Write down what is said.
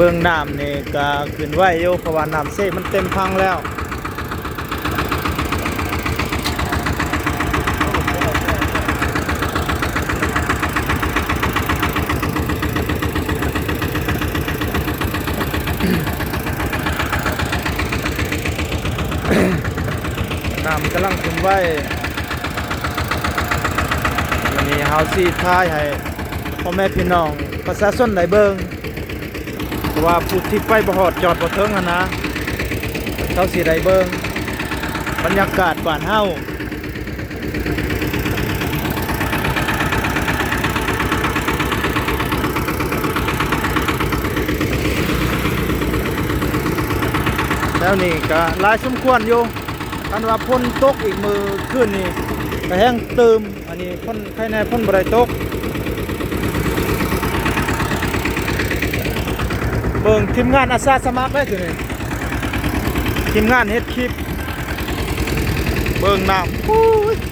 ເບິ່ງນ້ຳນີ້ກະຂຶ້ນໄວຢູ່ ເພາະວ່ານ້ຳເຊມັນເຕັມຖັງແລ້ວ. ນ້ຳກຳລັງຂຶ້ນໄວ. ວັນນີ້ເຮົາຊິຖ່າຍໃຫ້ພໍ່ແມ່ພີ່ນ້ອງປະຊາຊົນໄດ້ເບິ່ງ ເພາະວ່າຜູ້ທີ່ໄປບໍ່ຮອດຈອດບໍ່ເຖິງຫັ້ນນະ ເຂົາຊິໄດ້ເບິ່ງບັນຍາກາດບ້ານເຮົາ. ແຖວນີ້ກະຫຼາຍສົມຄວນຢູ່ ຄັນວ່າຝົນຕົກອີກມື້ຄືນນີ້ກະແຮງຕື່ມ. ອັນນີ້ຝົນ ໃຄແນ່ຝົນບໍ່ໄດ້ຕົກ. ເບິ່ງທີມງານອາສາສະໝັກເດ້ ໂຕນີ້ ທີມງານເຮັດຄລິບ. ເບິ່ງນ້ຳ ໂອ້ຍ.